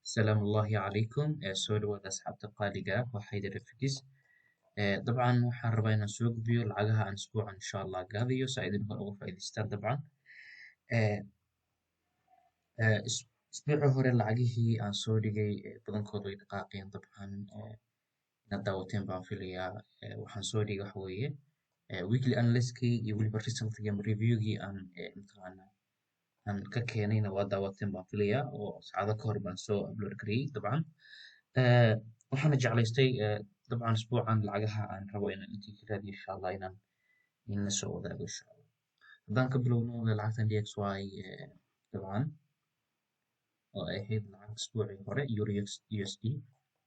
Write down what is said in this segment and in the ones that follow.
Asalaamu Allaahi calaykum. Soo dhawaada asxaabta qaaliga ah, waa Xaydar Fikis. Dabcan waxaan rabaa inaan soo gudbiyo lacagaha aan isbuucan insha Allah gaadayo si ay idinka uga faa'iidaystaan. Dabcan isbuucii hore lacagihii aan soo dhigay badankood way dhaqaaqeen. Dabcan inaad daawateen baan filayaa. Waxaan soo dhigay waxa weeye weekly analysis-kii iyo weliba result-gii ama review-gii aan mataqaanaa aan ka keenayna waa daawateen baan filayaa, oo saacado ka hor baan soo upload gareeyey. Dabcan waxaana jeclaystay dabcan isbuucan lacagaha aan rabo inaan intii ka raadiyo insha Allah inaan inla soo wadaago insha Allah. Haddaan ka bilowno lacagtan DXY, dabcan oo ay ahayd lacag isbuucii hore Euro USD,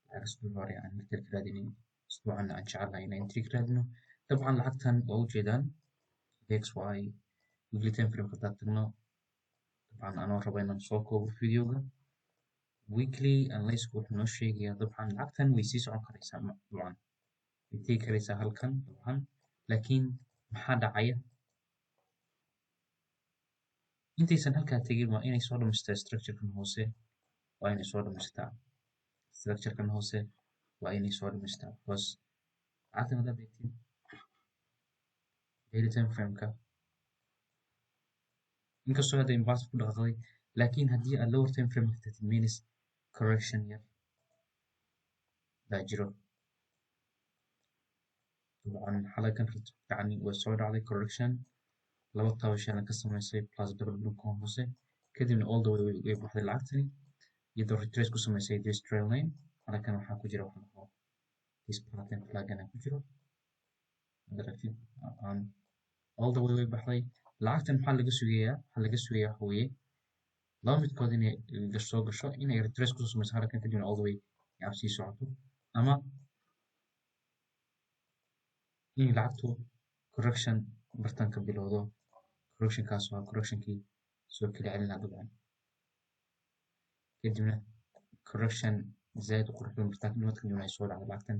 lacag isbuucii hore aan entry ka raadinin, isbuucanna aan jecelahay inaan entry ka raadino. Dabcan lacagtan waa ujeedaan DXY weekly time frame hadaan tagno. Dabcan anoo rabo inaan soo koobo videoga, weekly analysis wuxuu noo sheegayaa dabcan lacagtan way sii socon karaysaa, dabcan way tegi karaysaa halkan dabcan, laakiin maxaa dhacaya intaysan halkaa tegin? Waa inay soo dhamaystaa structure-kan hoose, waa inay soo dhamaystaa structure-kan hoose, waa inay soo dhamaystaa, because lacagtan haddaad eegtid daily time frame-ka, inkastoo hadda impulsive ku dhaqaaqday, laakiin haddii aad lower time frame ka tagtid, means correction yar baa jiro. Dabcan xalakan yani way soo dhacday, correction laba taabashana ka samaysay plus double bottom hoose, kadibna all the way way baxday lacagtani iyadoo retrace ku samaysay this trail line. Halkan waxaa ku jira waxa la dhaho this pattern flag-ana ku jiro hadda aragtid. All the way way baxday lacagtan. Maxaa laga sugayaa? Waxaa laga sugayaa waxa weeye laba midkood: inay soo gasho, inay retrace kusoo samayso halkan, kadibna all the way ay sii socoto, ama in lacagtu correction bartan ka bilowdo. Correctionkaas waa correctionkii soo kala celinaa dabcan, kadibna correction zaid u qurux badan bartaan ka dhamaad, kadibna ay soo dhacdo lacagtan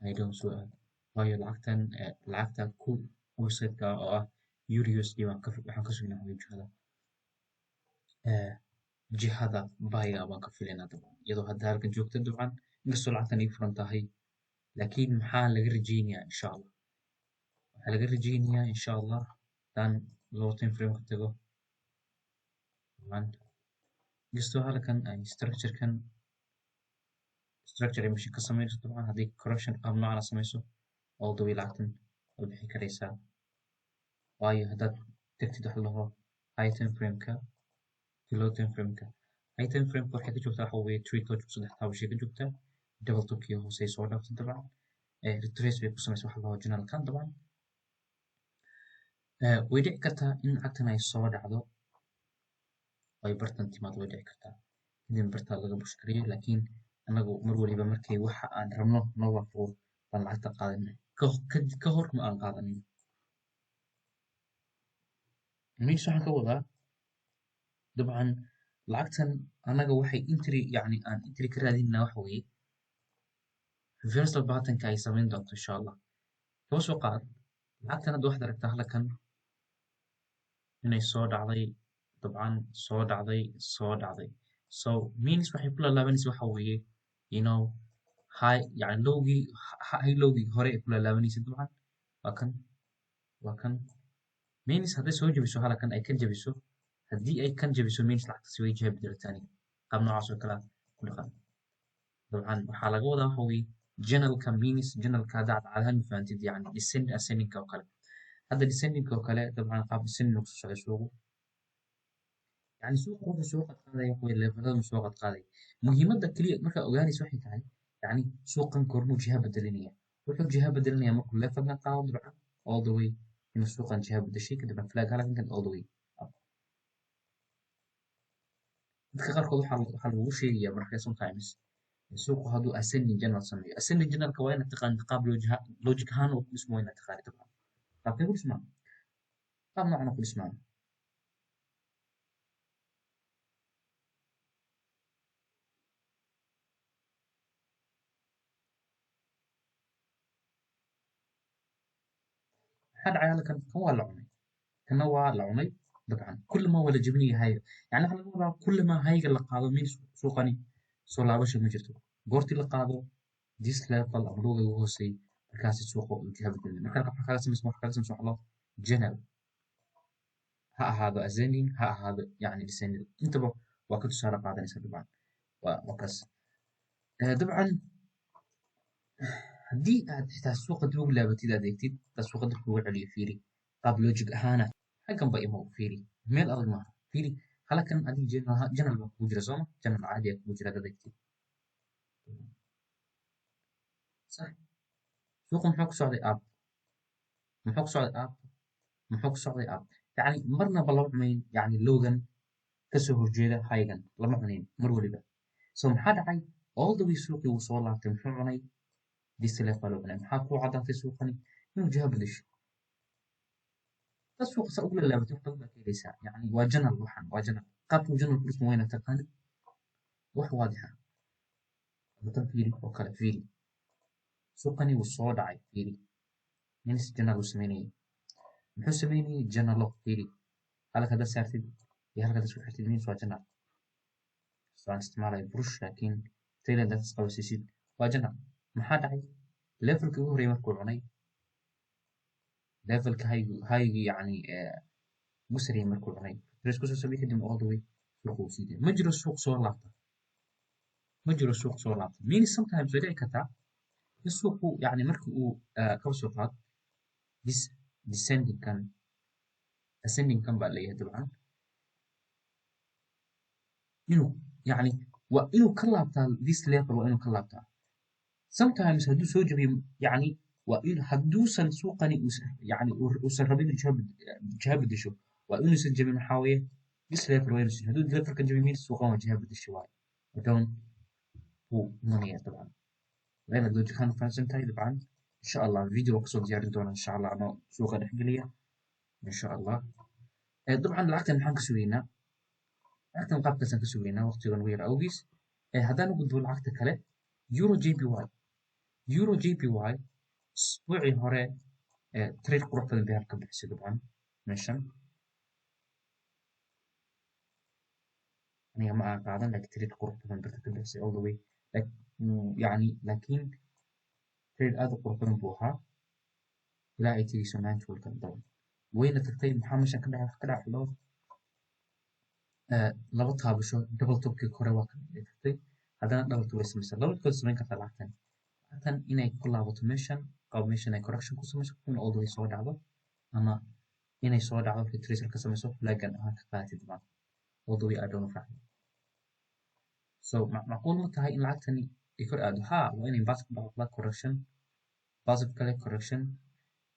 ay down soo aado. Waayo lacagtan lacagta ku website-ka oo ah Euro USD baan ka waxaan ka sugnaa waxa jihada jihada buy-ga baan ka filaynaa dabcan, iyadoo hadda halkan joogta. Dabcan inkastoo lacagtan ay furan tahay, laakiin maxaa laga rajeynayaa insha Allah? Waxaa laga rajeynayaa insha Allah haddaan lower time frame ka tago, dabcan inkastoo halkan ay structure-kan structure ay meesha ka sameynayso, dabcan haddii correction qaab noocan ah samayso, all the way lacagtan way bixi karaysaa. Waayo haddaad tagtid waxa la dhaho high time frame-ka, low time frame-ka, high time frame-ka waxay ka joogtaa waxa weeye three touch, saddex taabashay ka joogtaa. Double topkii hoose ay soo dhaaftay dabcan, retrace bay ku samaysay waxa la dhaho channel-kan. Dabcan way dhici kartaa in lacagtan ay soo dhacdo oo ay bartan timaado, way dhici kartaa, kadib bartaa laga push gareeyo. Laakiin anagu mar waliba markay waxa aan rabno noo waafaqo baan lacagta qaadanay, ka hor ma aan qaadanin. Means waxaan ka wadaa dabcan lacagtan anaga waxay entry, yani aan entry ka raadinaa waxa weeye reversal pattern-ka ay samayn doonto insha Allah. Kaba soo qaad lacagtan hadda waxaad aragtaa halkan inay soo dhacday, dabcan soo dhacday, soo dhacday. So means waxay ku laalaabanaysa waxa weeye high, yani lowgii, high lowgii hore ay ku laalaabanaysa. Dabcan waa kan, waa kan. Means hadday soo jabiso halkan, ay kan jabiso, haddii ay kan jabiso, means lacagtaasi way jiha bedelataani. Qaab noocaas oo kale ah ku dhaqan. Dabcan waxaa laga wadaa waxa weeye channelka. Means channelka hadda aad caadahan ma fahantid, yani descending ascending oo kale, hadda descending oo kale, dabcan qaab descending uu kusoo socday suuqu. Yani suuqu wuxuu soo qadqaadaya waxa weeye levelada soo qadqaaday. Muhiimadda keliya markaa ogaanaysa waxay tahay, yani suuqan goormuu jiha bedelinaya? Wuxuu jiha bedelinaya markuu levelkan qaado. Dabcan all the way inuu suuqan jiha bedeshay, kadibna flag halkan kan all the way up. Dadka qaarkood waxaa lagugu sheegayaa marka sometimes suuqu hadduu ascending channel sameeyo, ascending channelka waa inaad taqaanid qaab logic ahaan uu ku dhismo, waa inaad taqaanid. Dabcan qaabkee ku dhismaa? Qaab noocan oo ku dhismaa. Maxaa dhacay halkan? Kan waa la cunay, kana waa la cunay. Dabcan kullama waa la jebinaya high-ga, yani waxaa laga wadaa kullama high-ga la qaado, means suuqani Soo laabasho ma jirto. Goortii la qaado this level ama lowga ugu hooseeyay, markaasi suuqa uu jiha bedelmay. Marka halka waxaa kaga samaysan wax loo channel, ha ahaado ascending, ha ahaado yani descending, intaba waa ka tusaale qaadanaysa. Dabcan waa kaas. Dabcan haddii aad xitaa suuqa dib ugu laabatid, aad eegtid, hadaad suuqa dib kugu celiyo, fiiri qaab logic ahaana xaggan ba imow. Fiiri, meel adag maaha. Fiiri halkan, adiga channel baa kugu jira, sooma? Channel caadi ah kugu jira hadaad eegtid, sax? Suuqa muxuu ku socday? Up. Muxuu ku socday? Up. Muxuu ku socday? Up. Yani marnaba lama cunayn, yani lowgan kasoo horjeeda highgan lama cunayn mar waliba. So maxaa dhacay? All the way suuqii wuu soo laabtay. Muxuu cunay? This level loo cunay. Maxaa kuu caddaatay? Suuqani inuu jiha bedesho. Dad suuqa saa ugu laalaabatay, wax badan baa ka helaysaa. Yani waa channel, waxan waa channel. Qaabka uu channel ku dhismo wayna taqaanid, wax waadix ah. Tan fiiri oo kale, fiiri, suuqani wuu soo dhacay. Fiiri, means channel uu sameynayay. Muxuu sameynayay? Channelo. Fiiri halka haddaad saartid iyo halka haddaad isku xirtid, means waa channel. So aan isticmaalaya brush, laakiin tail haddaad isqabasiisid waa channel. Maxaa dhacay? Levelka ugu horreeyay markuu cunay, levelka highgi yani ugu sarreeyay markuu cunay, trace kusoo sameeyey, kadibna all the way suuqa uu sii daayay. Ma jiro suuq soo laabta, ma jiro suuq soo laabta. Meaning sometimes way dhici kartaa in suuqu yani marka uu kaba soo qaad this descending kan, ascending kan baa leeyahay. Dabcan inuu yani waa inuu ka laabtaa this level, waa inuu ka laabtaa. Sometimes hadduu soo jabiyo, yani waa in hadduusan suuqani yani uusan rabin inuu jiha bedesho, waa inuusan jabin. Waxaa weeye this level waa inuusan. Hadduu levelkan jabiyo, means suuqan waa jiha bedesho waaye, down buu imanaya. Dabcan waa inaad logic ahaan fahamsan tahay. Dabcan insha Allah video waa kasoo diyaarin doona insha Allah, anoo suuqa dhex geliya insha Allah. Dabcan lacagtan maxaan ka sugaynaa? Lacagtan qaabkaasaan ka sugaynaa waqtigan ugu yar awgiis. Haddaan u gudbo lacagta kale, euro JPY. Euro JPY isbuucii hore trade qurux badan bay halka bixisay. Dabcan meeshan aniga ma aan qaadan, laakiin trade qurux badan barta ka bixisay all the way, like, yani laakiin trade aad u qurux badan buu ahaa ilaa ay tegeyso 90 walkan. Dabcan wayna tagtay. Maxaa meeshan ka dhacay? Wax ka dhacay loo laba taabasho, double topkii kore waa ka tagtay, haddana double top way samaysaa. Laba midkood samayn kartaa lacagtan. Lacagtan inay ku laabato meeshan, qaab meeshan ay correction ku samayso, in all the way soo dhacdo, ama inay soo dhacdo, retracer ka samayso, flaggan ahaan ka qaadatid, dabcan all the way aad down raacdo. So macquul ma tahay in lacagtani ay kor aado? Haa, waa inay impulsive ku dhaqaaqdaa, correction, impulsive kale, correction,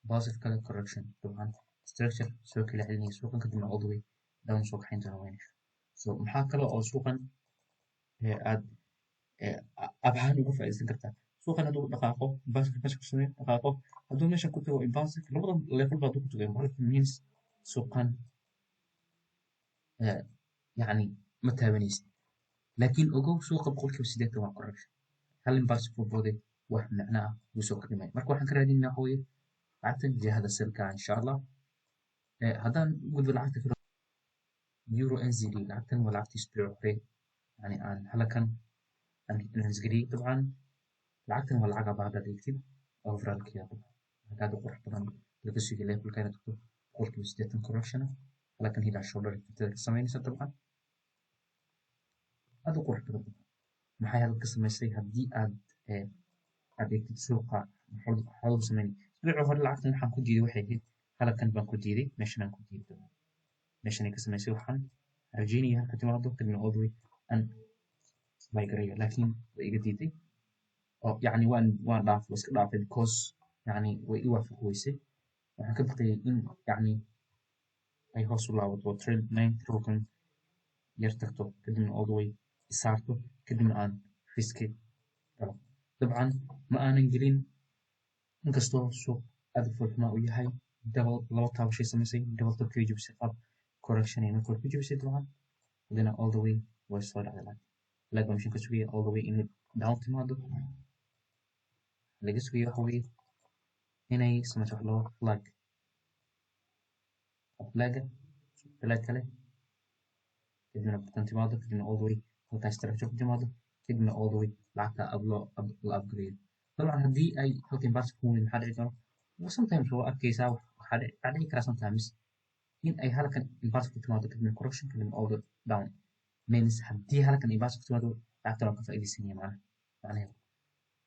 impulsive kale, correction. Dabcan structure soo kala celinaya suuqan, kadibna all the way down soo kaxayn doona wayna. So maxaa kale oo suuqan aad ahaan uga faa'iidaysan kartaa? Suuqan hadduu dhaqaaqo, impulsive meesha ku sameeyo, dhaqaaqo, hadduu meesha ku tago impulsive, labada level ba hadduu ku tago impulsive, means suuqan yacni ma taabanaysid. Laakiin ogow, suuqa 80% waa correction. Hal impulsive uu booday, wax macno ah wuu soo kordhimaya. Marka waxaan ka raadinaynaa waxa weeye lacagtan jihada sellka insha Allah. Haddaan u gudbo lacagta kale, euro NZD. Lacagtan waa lacagtii isbuuci hore yani aan halakan aan isgeliyey. Dabcan lacagtan waa lacag aba haddaad eegtid overallkeeda, dabcan lacag aad u qurux badan laga sugay levelka inaad tagto, 80% correction ah. Halkan head and shoulder intada ka samaynaysa, dabcan aad u qurux badan. Maxay halka ka samaysay? Haddii aad eegtid suuqa xooluhu samaynay isbuuci hore, lacagtan waxaan ku diiday waxay ahayd halkan baan ku diiday, meeshan aan ku diiday. Dabcan meeshan ay ka samaysay waxaan rajeynaya halka timaado, kadibna all the way aan buy gareeyo, laakiin way iga diiday oo yacni waan dhaaf, waa iska dhaafay, because yacni way i waafaqi weysay. Waxaan ka baqayay in yacni ay hoos u laabato oo trend 90 kan yar tagto, kadibna all the way isaarto, kadibna aan riski galo. Dabcan ma aanan gelin, inkastoo suuq aad u foolxumaa uu yahay. Double laba taabashay samaysay, double topkii way jebisay, qaab correction ay marka hore ku jebisay. Dabcan haddana all the way way soo dhacday. Lacag flag baan ka sugaya all the way inay down timaado. Laga sugaya waxa weeye inay samayso wax loo flag, flagga, flag kale, kadibna bartan timaado, kadibna all the way halkaas structure ku timaado, Kadibna all the way lacagta up loo la upgrade. Dabcan haddii ay halkan impulsive ku weyn, maxaa dhici doona? Sometimes waa arkaysaa, waxaa dhici karaa sometimes in ay halkan impulsive ku timaado, kadibna correction, kadibna all the down. Means haddii halkan impulsive ku timaado, lacagtan waa ka faa'iidaysanaya macnaha. Macnaheedu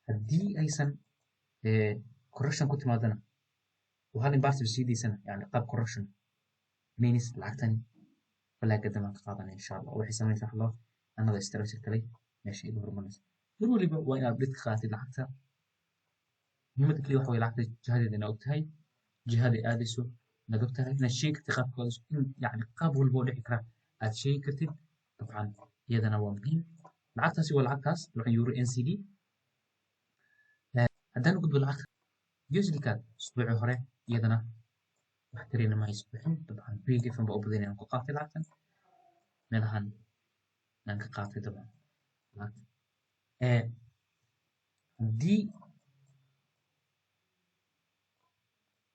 haddii aysan correction ku timaadana oo hal impulsive sii daysana, yani qaab correction, means lacagtani flagga dambe ka qaadanaya insha Allah. Waxay samaynaysaa wax loo another structure kale meesha iga horumarinaysa. Mar waliba waa inaad update ka qaadatid lacagta. Muhiimadda kaliya waxa waye lacagta jihadeeda inaad ogtahay, jihada ay aadayso inaad ogtahay, inaad sheegi kartid qaabka aadayso, in yani qaab walba oo dhici kara aad sheegi kartid. Dabcan iyadana waa muhiim. Lacagtaasi waa lacagtaas, dabcan euro NZD. Haddaan u gudbo lacagta USD CAD, usbuucii hore iyadana wax tarina ma hayso bixin. Dabcan break even baa u badan inaan ku qaatay lacagtan, meelahan aan ka qaatay. Dabcan lacagta haddii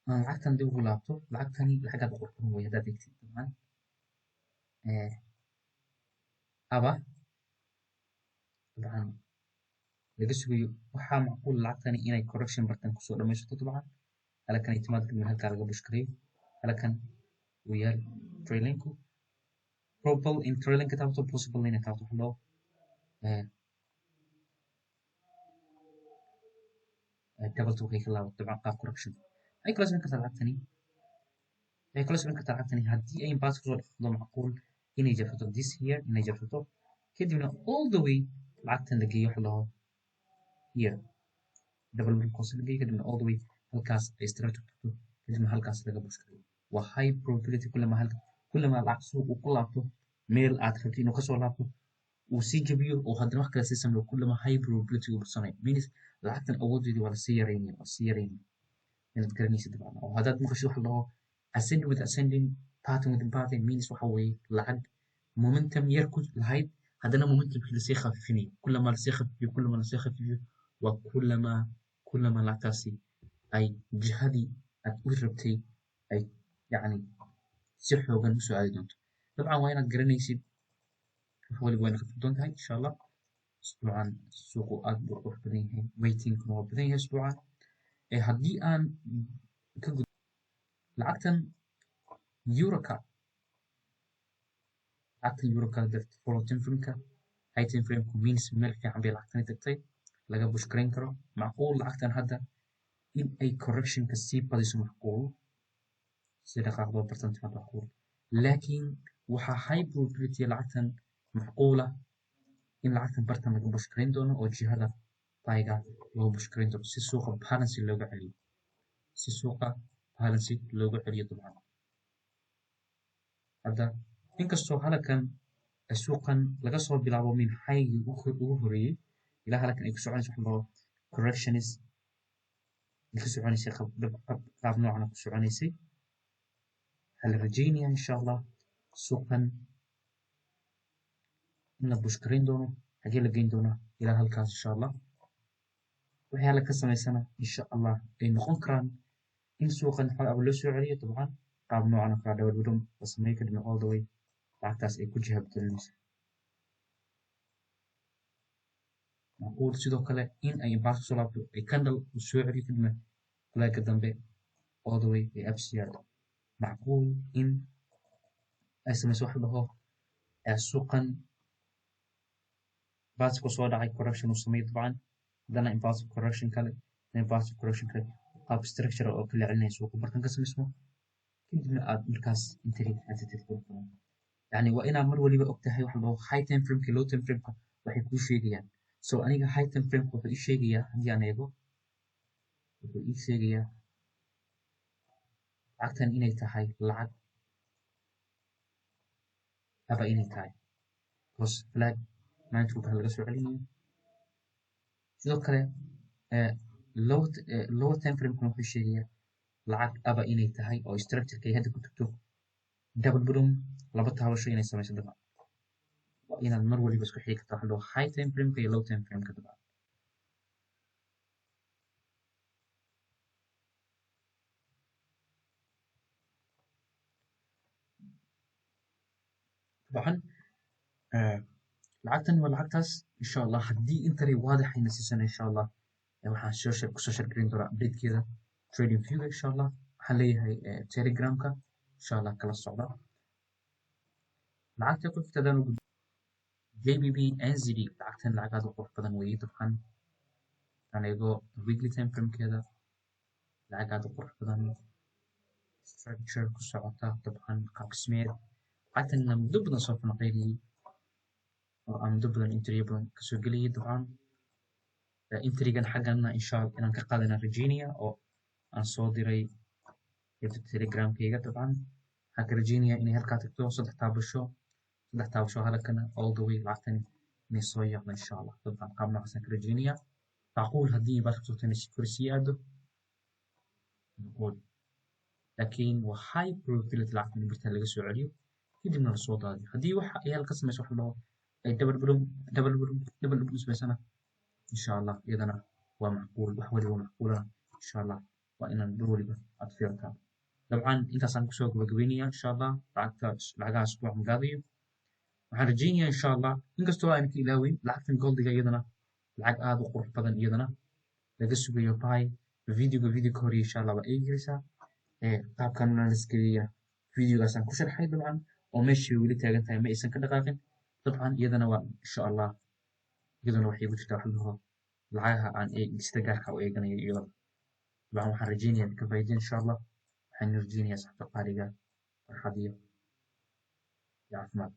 aan lacagtan dib ugu laabto, lacagtani lacag aad u qurxoon wey haddaad eegtid. Dabcan aba dabcan laga sugayo, waxaa macquul lacagtani inay correction bartan kusoo dhamaysato. Dabcan halkan ay timaado, kadibna halkaa laga push gareeyo. Halkan uu yaal trendline-ku, probable in trendline ka taabto, possible inay taabto wax loo double top ay ka laabato. Dabcan qaab correction waxay kala socon kartaa lacagtani, waxay kala socon kartaa lacagtani haddii ay impulse kusoo dhaqdo, macquul inay jabsato this here, inay jabsato, kadibna all the way lacagtan la geeyo wax laho here, double bottom hoose la geeyo, kadibna all the way halkaas ay structure tagto, kadibna halkaas laga push gareeyo. Waa high probability. Kullama halka, kullama lacag suuq uu ku laabto meel aad rabtid inuu kasoo laabto, uu sii jabiyo oo haddana wax kale sii sameeyo, kullama high probability uu bursanayo. Means lacagtan awoodeedii waa lasii yareynaya, waa lasii yareynaya. Inaad garanaysid dabcan, oo haddaad maqashid wax la dhaho ascending with ascending, pattern with pattern, means waxa weeye lacag momentum yar ku lahayd, haddana momentumkii lasii khafifinayo. Kullama lasii khafifiyo, kullama lasii khafifiyo, waa kullama lacagtaasi ay jihadii aad u rabtay ay yacni si xoogan usoo aadi doonto. Dabcan waa inaad garanaysid wax waliba, waa inaad khafif tahay insha Allah. Usbuucan suuqu aad buu qurux badan yahay, waitingkuna waa badan yahay usbuucan. Haddii aan ka gud lacagtan EURCAD, lacagtan EURCAD follow time frameka, high time frameka, means meel fiican bay lacagtani tagtay laga push garayn karo. Macquul lacagtan hadda in ay correctionka sii badiso, macquul si dhaqaaqdo bartan timaad, macquul. Laakiin waxaa high probability lacagtan macquula in lacagtan bartan laga push garayn doono oo jihada buyga loo push garayn doono si suuqa balance looga celiyo, si suuqa balance looga celiyo. Dabcan hadda inkastoo halkan suuqan laga soo bilaabo min highgii ugu horeeyey ilaa halkan ay ku soconayso wax loo correctionis ay ku soconaysay, qaab noocan ku soconaysay, waxaa la rajaynayaa insha Allah suuqan in la push garayn doono. Xagee la geyn doonaa? Ilaa halkaas insha Allah. Wixii hala ka samaysana insha Allah ay noqon karaan in suuqan xoogaa loo soo celiyo. Dabcan qaab noocan oo kale double bottom la sameeyo, kadibna all the way lacagtaas ay ku jiha bedelinayso. Macquul sidoo kale in ay impulse kusoo laabto, ay candle uu soo celiyo, kadibna flagga dambe all the way ay up sii aado. Macquul in ay samayso wax la dhaho suuqan impulse soo dhacay, correction uu sameeyo. Dabcan haddana impulsive correction kale, impulsive correction kale, qaab structure oo kala celinaya suuqa bartan ka samaysmo, kadibna aad markaas entry haysatid. Yani waa inaad mar waliba og tahay waxa la dhaho high time frameka, low time frameka waxay kuu sheegayaan. So aniga high time frameka wuxuu ii sheegayaa, haddii aan eego, wuxuu ii sheegayaa lacagtan inay tahay lacag aba inay tahay because flag ninety baa laga soo celinayo. Sidoo kale lower time framekuna wuxuu sheegayaa lacag aba inay tahay oo structureka ay hadda ku tagto double bottom, laba taabasho inay samayso. Dabcan waa inaad mar waliba isku xiri kartaa waxa la dhaho high time frameka iyo low time frameka. Dabcan Lacagtan waa lacagtaas. Insha Allah, haddii entry waadix ayna siisana, insha Allah, waxaan soo kusoo share garin doonaa updatekeeda Trading Viewga, insha Allah. Waxaan leeyahay Telegramka, insha Allah, kala socda. Lacagta ku xigta hadaan u gudbo, GBP NZD. Lacagtan lacag aad u qurux badan weeye. Dabcan, aan eego weekly time framekeeda, lacag aad u qurux badan, structure ku socota, dabcan qaab dhismeed. Lacagtan muddo badan soo falanqeynayay oo aan muddo badan entry badan kasoo gelayay. Dabcan, entrygan xaggana, insha Allah, inaan ka qaadanaan rajeynaya oo aan soo diray Telegramkayga. Dabcan, waxaan ka rajeynayaa inay halkaa tagto, saddex taabasho, saddex taabasho halkana, all the way lacagtan inay soo yaaqdo, insha Allah. Dabcan, qaab noocaasaan ka rajeynayaa. Macquul haddii baad kusoo inay si kor sii aado, macquul, laakiin waa high probability lacagtan in birta laga soo celiyo, kadibna lasoo daadiyo. Haddii waxa ay halka samayso, wax la dhaho ay double bottom, double bottom, double bottom samaysana, insha Allah, iyadana waa macquul. Wax waliba macquulana, insha Allah, waa inaan bar waliba aad fiirtaa. Dabcan, intaasaan kusoo gabagabeynaya, insha Allah, lacagta lacagaha isbuuc magaadayo. Waxaan rajeynayaa, insha Allah, inkastoo aan ka ilaaweyn lacagtan goldiga, iyadana lacag aad u qurux badan, iyadana laga sugayo buy. Videoga video ka horreeya, insha Allah, waa eegi karaysaa qaabkan analysis geliya, videogaasaan ku sharxay. Dabcan, oo meeshii weli taagan tahay, ma aysan ka dhaqaaqin. Dabcan, iyadana waa, insha Allah, iyaduna waxay ku jirtaa wax la dhaho lacagaha aan sida gaarka u eeganayo iyadana. Dabcan, waxaan rajeynayaa ka faa'iideen, insha Allah. Waxaan rajeynayaa saxda qaaliga farxad iyo caafimaad.